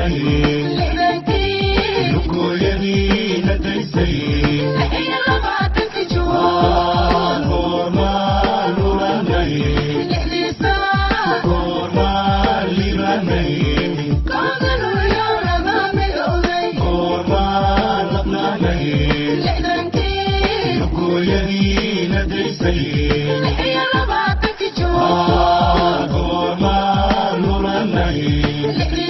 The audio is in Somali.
Lulanay, 60-kii, lugooyadiina daysay. 26-kii Juun, Goormaan lulanay, lixdii sano, goormaan libanay, 1 Luulyo lama midowday. Goormaan laqnaanay, 60-kii, lugooyadiina daysay. 26-kii Juun, Goormaan lulanay, lixdii